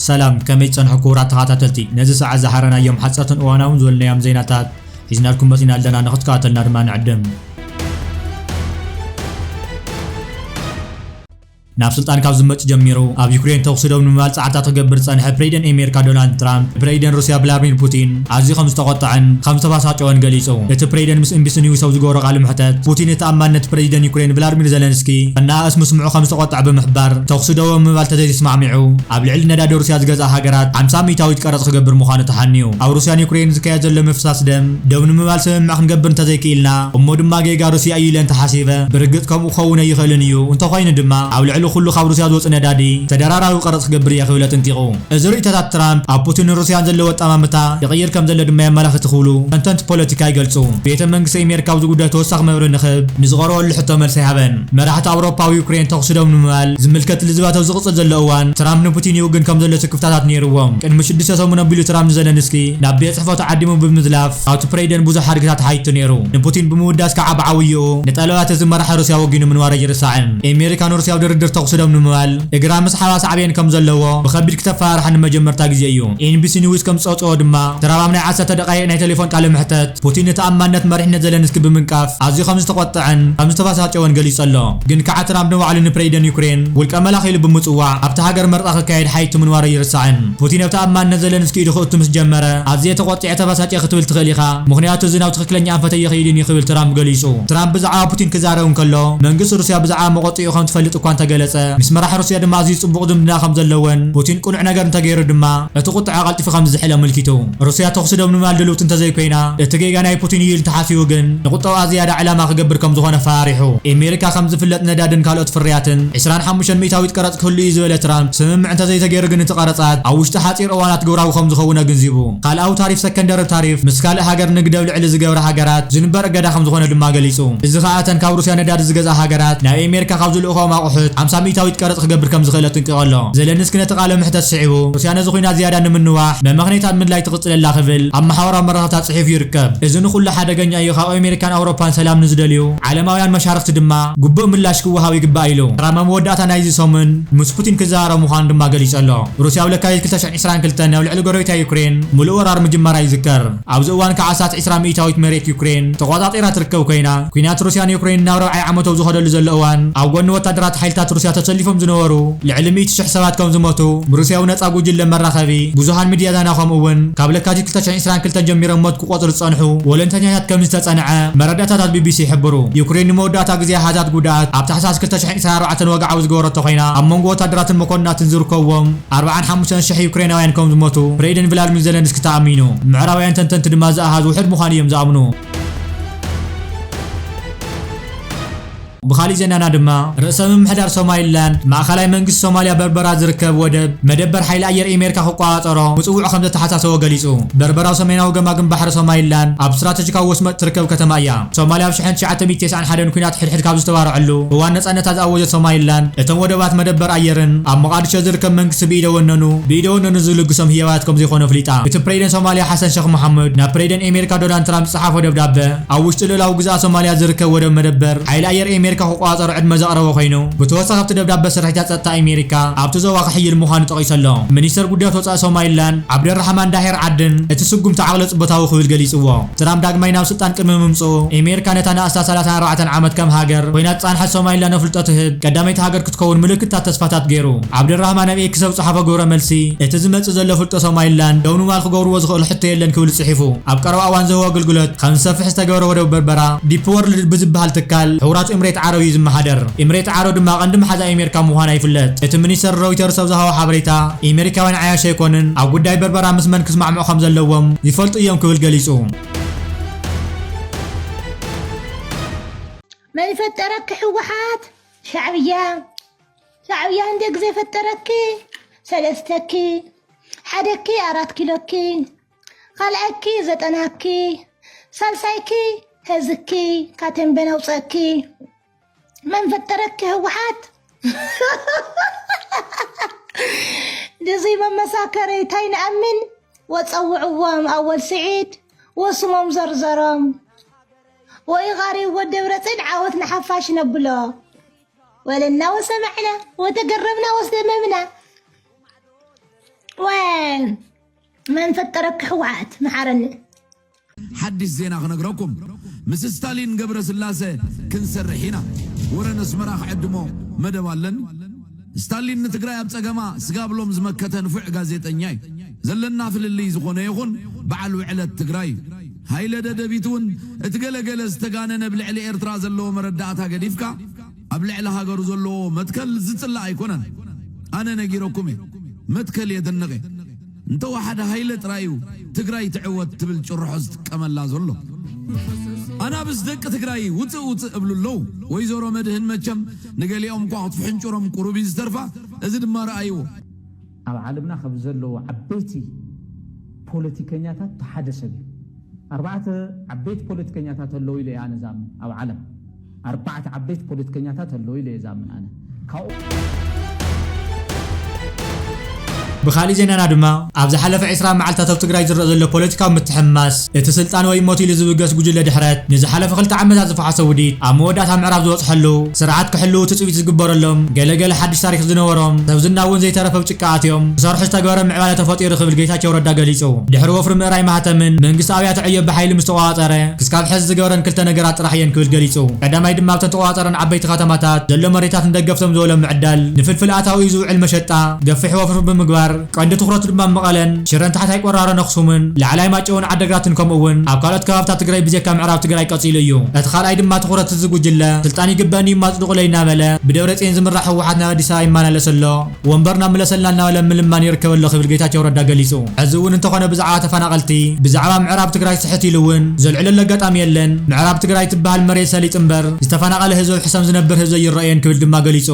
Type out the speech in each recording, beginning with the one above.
ሰላም፣ ከመይ ጸንሑ ክቡራት ተኸታተልቲ? ነዚ ሰዓት ዝሓረናዮም ሓጸርትን እዋናውን ዝበልናዮም ዜናታት ሒዝናልኩም መጺና ኣለና፣ ንኽትከታተልና ድማ ንዕድም። ናብ ስልጣን ካብ ዝመጽእ ጀሚሩ ኣብ ዩክሬን ተኹሲ ደው ንምባል ጻዕርታት ክገብር ዝጸንሐ ፕሬዚደንት ኣሜሪካ ዶናልድ ትራምፕ፣ ፕሬዚደንት ሩስያ ቭላድሚር ፑቲን ኣዝዩ ከም ዝተቖጥዐን ከም ዝተባሳጨወን ገሊጹ። እቲ ፕሬዚደንት ምስ ኤንቢሲ ኒውስ ኣብ ዝገበሮ ቃለ መሕተት፣ ፑቲን ንተኣማንነት ፕሬዚደንት ዩክሬን ቭላድሚር ዘለንስኪ ከነኣእስ ምስምዑ ከም ዝተቖጥዐ ብምሕባር፣ ተኹሲ ደው ኣብ ምባል ተዘይተስማዕሚዑ ኣብ ልዕሊ ነዳዲ ሩስያ ዝገዝኣ ሃገራት ሓምሳ ሚእታዊት ቀረጽ ክገብር ምዃኑ ተሓንዩ። ኣብ ሩስያን ዩክሬን ዝካየድ ዘሎ ምፍሳስ ደም ደው ንምባል ስምምዕ ክንገብር እንተዘይክኢልና፣ እሞ ድማ ጌጋ ሩስያ እዩ ኢለ እንተሓሲበ፣ ብርግጽ ከምኡ ክኸውን ኣይኽእልን እዩ። እንተኾይኑ ድማ፣ ኣብ ልዕሊ ኩሉ ካብ ሩስያ ዝወጽእ ነዳዲ ተደራራቢ ቀረጽ ክገብር እየ ክብል ኣጠንቂቑ። እዚ ርእይቶታት ትራምፕ ኣብ ፑቲንን ሩስያን ዘለዎ ኣጠማምታ ይቕይር ከም ዘሎ ድማ የመላኽት ክብሉ ተንተንቲ ፖለቲካ ይገልጹ። ቤተ መንግስቲ ኣሜሪካ ኣብዚ ጉዳይ ተወሳኺ መብርሂ ንኽህብ ንዝቐረበሉ ሕቶ መልሲ ኣይሃበን። መራሕቲ ኣውሮፓ ኣብ ዩክሬን ተኹሲ ደው ንምባል ዝምልከት ልዝባት ኣብ ዝቕጽል ዘሎ እዋን፣ ትራምፕ ንፑቲን ይውግን ከም ዘሎ ስክፍታታት ነይርዎም። ቅድሚ ሽዱሽተ ሰሙን ኣቢሉ ትራምፕ ንዘለንስኪ ናብ ቤት ጽሕፈቱ ዓዲሙ ብምዝላፍ፣ ኣብቲ ፕሬዚደንት ብዙሕ ሓድግታት ሓቲቱ ነይሩ። ንፑቲን ብምውዳስ ከዓ ብዓብይኡ ንጠለባት እዚ መራሒ ሩስያ ወጊኑ ምንባሩ ኣይርሳዕን። ኣሜሪካ ንሩስያ ኣብ ድርድር ተኹሲ ደው ንምባል እግራ ምስሓባ ሳዕቤን ከም ዘለዎ ብኸቢድ ክተፈራርሓ ንመጀመርታ ግዜ እዩ። ኤንቢሲ ኒውስ ከም ዝጸብጸቦ ድማ፣ ትራምፕ ኣብ ናይ ዓሰርተ ደቓይቕ ናይ ቴሌፎን ቃለ መሕተት፣ ፑቲን ንተኣማንነት መሪሕነት ዘለንስኪ ብምንቃፍ ኣዝዩ ከም ዝተቖጥዐን ከም ዝተባሳጨወን ገሊጹ ኣሎ። ግን ከዓ ትራምፕ ንባዕሉ ንፕሬዚደንት ዩክሬን ውልቀ መላኺ ኢሉ ብምጽዋዕ፣ ኣብታ ሃገር መርጻ ክካየድ ሓቲቱ ምንባሩ ኣይርሳዕን። ፑቲን ኣብ ተኣማንነት ዘለንስኪ ኢዱ ክእቱ ምስ ጀመረ፣ ኣዝየ ተቖጢዐ ተባሳጨ ክትብል ትኽእል ኢኻ፣ ምኽንያቱ እዚ ናብ ትኽክለኛ ኣንፈት ኣይኸይድን እዩ ክብል ትራምፕ ገሊጹ። ትራምፕ ብዛዕባ ፑቲን ክዛረብ እንከሎ፣ መንግስቲ ሩስያ ብዛዕባ መቖጺኡ ከም ትፈልጥ እኳ እንተገለጸ፣ ምስ መራሒ ሩስያ ድማ ኣዝዩ ጽቡቕ ዝምድና ከም ዘለዎን ፑቲን ቅኑዕ ነገር እንተገይሩ ድማ እቲ ቁጥዐ ቀልጢፉ ከም ዝዝሕል ኣመልኪቱ። ሩስያ ተኹሲ ደው ንምባል ድልውቲ እንተዘይኮይና፣ እቲ ጌጋ ናይ ፑቲን እዩ ኢሉ እንተሓሲቡ ግን፣ ንቁጠብኣ ዝያዳ ዕላማ ክገብር ከም ዝኾነ ኣፈራሪሑ። ኣሜሪካ ከም ዝፍለጥ ነዳድን ካልኦት ፍርያትን ዕስራን ሓሙሽተን ሚእታዊት ቀረጽ ክህሉ እዩ ዝበለ ትራምፕ፣ ስምምዕ እንተዘይተገይሩ ግን እቲ ቀረጻት ኣብ ውሽጢ ሓጺር እዋናት ግብራዊ ከም ዝኸውን ኣገንዚቡ። ካልኣዊ ታሪፍ ሰከንደሪ ታሪፍ ምስ ካልእ ሃገር ንግዲ ኣብ ልዕሊ ዝገብራ ሃገራት ዝንበር እገዳ ከም ዝኾነ ድማ ገሊጹ። እዚ ኸኣ እተን ካብ ሩስያ ነዳዲ ዝገዝኣ ሃገራት ናብ ኣሜሪካ ካብ ዝልእኽኦም ኣቑሑት ሓምሳ ሚእታዊት ቀረጽ ክገብር ከም ዝኽእል ኣጠንቂቑ ኣሎ። ዘለንስኪ ነቲ ቃለ መሕተት ስዒቡ፣ ሩስያ ነዚ ኲናት ዝያዳ ንምንዋሕ መመኽነይታ ኣብ ምድላይ ትቕጽል ኣላ ክብል ኣብ ማሕበራዊ መራኸብታት ጽሒፉ ይርከብ። እዚ ንኹሉ ሓደገኛ እዩ፣ ካብ ኣሜሪካን ኣውሮፓን ሰላም ንዝደልዩ ዓለማውያን መሻርኽቲ ድማ ግቡእ ምላሽ ክወሃብ ይግባእ ኢሉ። ትራምፕ ኣብ መወዳእታ ናይዚ ሰሙን ምስ ፑቲን ክዘራረብ ምዃኑ ድማ ገሊጹ ኣሎ። ሩስያ ኣብ ለካቲት ክልተ ሽሕን ዕስራን ክልተን ኣብ ልዕሊ ጎረቤታ ዩክሬን ምሉእ ወራር ምጅማራ ይዝከር። ኣብዚ እዋን ከዓ ኣስታት ዕስራ ሚእታዊት መሬት ዩክሬን ተቖጻጺራ ትርከብ ኮይና፣ ኲናት ሩስያን ዩክሬን ናብ ራብዓይ ዓመቱ ኣብ ዝኸደሉ ዘሎ እዋን፣ ኣብ ጎኒ ወታደራት ሓይልታት ሩስያ ተሰሊፎም ዝነበሩ ልዕሊ ሚእቲ ሽሕ ሰባት ከም ዝሞቱ ብሩስያዊ ነጻ ጉጅለ መራኸቢ ብዙሃን ሚድያ ዛና፣ ከምኡ እውን ካብ ለካቲት ክልተ ሽሕን ዕስራን ክልተን ጀሚሮም ሞት ክቆጽሩ ዝጸንሑ ወለንተኛታት ከም ዝተጸንዐ መረዳእታታት ቢቢሲ ይሕብሩ። ዩክሬን ንመወዳእታ ግዜ ኣሃዛት ጉድኣት ኣብ ታሕሳስ ክልተ ሽሕን ዕስራን ኣርባዕተን ወግዓዊ ዝገበረቶ ኮይና፣ ኣብ መንጎ ወታደራትን መኮንናትን ዝርከብዎም ኣርባዓን ሓሙሽተን ሽሕ ዩክሬናውያን ከም ዝሞቱ ፕሬዚደንት ቭላድሚር ዘለንስኪ ተኣሚኑ። ምዕራባውያን ተንተንቲ ድማ እዚ ኣሃዝ ውሑድ ምዃኑ እዮም ዝኣምኑ። ብኻሊእ ዜናና ድማ፣ ርእሰ ምምሕዳር ሶማሊላንድ፣ ማእኸላይ መንግስቲ ሶማልያ በርበራ ዝርከብ ወደብ መደበር ሓይሊ ኣየር ኣሜሪካ ክቆጻጸሮ ምጽውዑ ከም ዘተሓሳሰቦ ገሊጹ። በርበራ ኣብ ሰሜናዊ ገማግም ባሕሪ ሶማሊላንድ ኣብ ስትራተጂካዊ ወስመጥ ትርከብ ከተማ እያ። ሶማልያ ኣብ ሽሕን ትሽዓተ ሚእትን ተስዓን ሓደን ኲናት ሕድሕድ ካብ ዝተባርዐሉ እዋን ነጻነታ ዝኣወጀት ሶማሊላንድ፣ እቶም ወደባት መደበር ኣየርን ኣብ መቓድሾ ዝርከብ መንግስቲ ብኢደ ወነኑ፣ ብኢደ ወነኑ ዝልግሶም ህያባት ከም ዘይኮኑ ኣፍሊጣ። እቲ ፕሬዚደንት ሶማልያ ሓሰን ሸኽ መሓሙድ ናብ ፕሬዚደንት ኣሜሪካ ዶናልድ ትራምፕ ዝጸሓፎ ደብዳበ፣ ኣብ ውሽጢ ልኡላዊ ግዝኣት ሶማልያ ዝርከብ ወደብ መደበር ሓይሊ ኣየር ኣሜሪካ ክቆጻጸሮ ዕድመ ዘቕረበ ኮይኑ፣ ብተወሳኺ ኣብቲ ደብዳበ ስርሒታት ጸጥታ ኣሜሪካ ኣብቲ ዞባ ክሕይል ምዃኑ ጠቒሱ ኣሎ። ሚኒስተር ጉዳያት ወጻኢ ሶማሊላንድ ዓብደራሕማን ዳሄር ዓድን እቲ ስጉምቲ ዓቕሊ ጽበታዊ ክብል ገሊጽዎ። ትራምፕ ዳግማይ ናብ ስልጣን ቅድሚ ምምጽኡ፣ ኣሜሪካ ነታ ንኣስታት ሰላሳን ኣርባዕተን ዓመት ከም ሃገር ኮይና ዝጸንሐት ሶማሊላንድ ኣፍልጦ ትህብ ቀዳመይቲ ሃገር ክትከውን ምልክታት ተስፋታት ገይሩ። ዓብደራህማን ኣብ ኤክስ ኣብ ዝጸሓፎ ግብረ መልሲ፣ እቲ ዝመጽእ ዘሎ ፍልጦ ሶማሊላንድ ደው ንምባል ክገብርዎ ዝኽእሉ ሕቶ የለን ክብል ጽሒፉ። ኣብ ቀረባ እዋን ዝህቦ ኣገልግሎት ከም ዝሰፍሕ ዝተገበረ ወደብ በርበራ፣ ዲፕ ወርልድ ብዝበሃል ትካል ሕቡራት ኤምሬት ዓረብ እዩ ዝመሓደር። ኤምሬት ዓረብ ድማ ቀንዲ መሓዛ ኣሜሪካ ምዃና ይፍለጥ። እቲ ሚኒስተር ሮይተርስ ኣብ ዝሃቦ ሓበሬታ፣ ኣሜሪካውያን ዓያሹ ኣይኮኑን፣ ኣብ ጉዳይ በርበራ ምስ መን ክስማዕምዑ ከም ዘለዎም ይፈልጡ እዮም ክብል ገሊጹ። መን ፈጠረኪ ህወሓት? ሻዕብያ። ሻዕብያ እንደ ግዜ ፈጠረኪ፣ ሰለስተኪ፣ ሓደኪ ኣራት ኪሎኪ፣ ካልኣይኪ ዘጠናኪ፣ ሳልሳይኪ ህዝኪ፣ ካቴምቤን ኣውፀእኪ። መን ፈጠረኪ ህወሓት? ድዚ መመሳከሪ እንታይ ንኣምን? ወፀውዕዎም ኣወል ስዒድ፣ ወስሞም ዘርዘሮም። ወኢቓርይዎ ደብረፅዮን ዓወት ንሓፋሽ ነብሎ። ወለና ወሰማዕና ወተገረምና ወስደመምና። ወ መን ፈጠረኪ ህወሓት? መሓረኒ። ሓድሽ ዜና ክነግረኩም፣ ምስ ስታሊን ገብረስላሰ ክንሰርሕ ኢና። ወረን ኣስመራ ክዕድሞ መደብ ኣለኒ። ስታሊን ንትግራይ ኣብ ጸገማ ስጋብ ሎም ዝመከተ ንፉዕ ጋዜጠኛ እዩ። ዘለና ፍልልይ ዝኾነ ይኹን በዓል ውዕለት ትግራይ እዩ። ሃይለ ደደቢት እውን እቲ ገለገለ ዝተጋነነ ኣብ ልዕሊ ኤርትራ ዘለዎ መረዳእታ ገዲፍካ ኣብ ልዕሊ ሃገሩ ዘለዎ መትከል ዝጽላእ ኣይኮነን። ኣነ ነጊረኩም እየ። መትከል የደንቕ እየ። እንተወሓደ ሃይለ ጥራይ እዩ ትግራይ ትዕወት ትብል ጭርሖ ዝጥቀመላ ዘሎ። ኣናብስ ደቂ ትግራይ ውፅእ ውፅእ እብሉ ኣለዉ። ወይዘሮ መድህን መቸም ንገሊኦም እኳ ክትፍሕንጭሮም ቁሩብ እዩ ዝተርፋ። እዚ ድማ ረኣይዎ። ኣብ ዓለምና ካብ ዘለዉ ዓበይቲ ፖለቲከኛታት እቲ ሓደ ሰብ እዩ። ኣርባዕተ ዓበይቲ ፖለቲከኛታት ኣለዉ ኢለ እየ ኣነ ዝኣምን ኣብ ዓለም። ኣርባዕተ ዓበይቲ ፖለቲከኛታት ኣለዉ ኢለ እየ ዝኣምን ኣነ። ካብኡ ብኻሊእ ዜናና ድማ፣ ኣብ ዝሓለፈ ዕስራ መዓልታት ኣብ ትግራይ ዝረአ ዘሎ ፖለቲካዊ ምትሕምማስ፣ እቲ ስልጣን ወይ ሞት ኢሉ ዝብገስ ጉጅለ ድሕረት፣ ንዝሓለፈ ክልተ ዓመታት ዝፈሓሶ ውዲት ኣብ መወዳእታ ምዕራፍ ዝበጽሐሉ፣ ስርዓት ክሕልዉ ትጽቢት ዝግበረሎም፣ ገለ ገለ ሓድሽ ታሪኽ ዝነበሮም፣ ሰብ ዝና እውን ዘይተረፈ ኣብ ጭቃ ኣትዮም ክሰርሑ ዝተገበረ ምዕባለ ተፈጢሩ ክብል ጌታቸው ረዳ ገሊጹ። ድሕሪ ወፍሪ ምእራይ ማህተምን መንግስቲ ኣብያተ ዕዮ ብሓይሊ ምስ ተቆጻጸረ፣ ክስካብ ሕዚ ዝገበረን ክልተ ነገራት ጥራሕ እየን ክብል ገሊጹ። ቀዳማይ ድማ ኣብተን ተቆጻጸረን ዓበይቲ ከተማታት ዘሎ መሬታት ንደገፍቶም ዝበሎ ምዕዳል፣ ንፍልፍል ኣታዊ ዝውዕል መሸጣ፣ ገፊሕ ወፍሪ ብምግባር፣ ቀንዲ ትኹረቱ ድማ መቐለን ሽረን ታሕታይ ቆራሮን ኣኽሱምን ላዕላይ ማጨውን ዓደግራትን ከምኡ እውን ኣብ ካልኦት ከባብታት ትግራይ ብጀካ ምዕራብ ትግራይ ቀፂሉ እዩ። እቲ ካልኣይ ድማ ትኹረት እዚ ጉጅለ ስልጣን ይግበእኒ እዩ ኣፅድቑለይ እናበለ ብደብረፅዮን ዝምራሕ ህወሓት ናብ ኣዲስ ኣበባ ይመላለስ ኣሎ። ወንበርና ምለሰልና እናበለ ምልማን ይርከብ ኣሎ ክብል ጌታቸው ረዳ ገሊፁ። ሕዚ እውን እንተኾነ ብዛዕባ ተፈናቐልቲ፣ ብዛዕባ ምዕራብ ትግራይ ስሕት ኢሉ እውን ዘልዕለሉ ኣጋጣሚ የለን። ምዕራብ ትግራይ ትበሃል መሬት ሰሊጥ እምበር ዝተፈናቐለ ህዝቢ ኣብ ሕሰም ዝነብር ህዝቢ ኣይረኣየን ክብል ድማ ገሊፁ።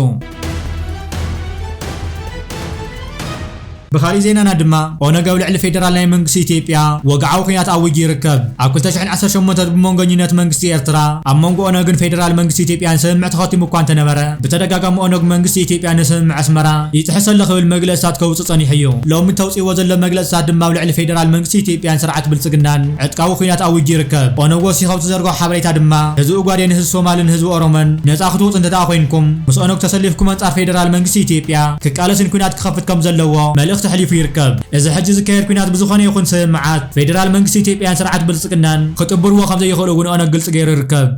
ብኻሊእ ዜናና ድማ፣ ኦነግ ኣብ ልዕሊ ፌደራል ናይ መንግስቲ ኢትዮጵያ ወግዓዊ ኲናት ኣዊጁ ይርከብ። ኣብ ክልተ ሽሕን ዓሰርተ ሸሞንተን ብመንጎኝነት መንግስቲ ኤርትራ ኣብ መንጎ ኦነግን ፌደራል መንግስቲ ኢትዮጵያን ስምምዕ ተኸቲሙ እኳ እንተነበረ፣ ብተደጋጋሚ ኦነግ መንግስቲ ኢትዮጵያ ንስምምዕ ኣስመራ ይጥሕስ ኣሎ ክብል መግለጽታት ከውጽእ ጸኒሑ እዩ። ሎሚ ተውጺእዎ ዘሎ መግለጽታት ድማ ኣብ ልዕሊ ፌደራል መንግስቲ ኢትዮጵያን ስርዓት ብልጽግናን ዕጥቃዊ ኲናት ኣዊጁ ይርከብ። ኦነግ ወሲኹ ኣብ ዝዘርግሖ ሓበሬታ ድማ፣ ህዝቢ ኡጋዴን፣ ህዝቢ ሶማልን ህዝቢ ኦሮሞን ነጻ ክትወጹ እንተደኣ ኮይንኩም፣ ምስ ኦነግ ተሰሊፍኩም ኣንጻር ፌደራል መንግስቲ ኢትዮጵያ ክቃለስን ኲናት ክኸፍት ከም ዘለዎ መልእኽቲ ኣሕሊፉ ይርከብ። እዚ ሕጂ ዝካየድ ኲናት ብዝኾነ ይኹን ስምምዓት ፌደራል መንግስቲ ኢትዮጵያን ስርዓት ብልጽግናን ክጥብርዎ ከም ዘይኽእሉ እውን ኦነግ ግልጺ ገይሩ ይርከብ።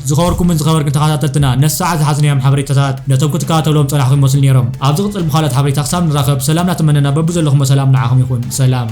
ዝኸበርኩምን ዝኸበርክን ተኸታተልትና፣ ነቲ ሰዓት ዝሓዝናዮም ሓበሬታታት ነቶም ክትከታተልዎም ጸናሕኩም ይመስሉ ነይሮም። ኣብ ዝቕጽል ብኻልኦት ሓበሬታ ክሳብ ንራኸብ፣ ሰላም እናተመነና በብዘለኹሞ ሰላም ንዓኹም ይኹን። ሰላም።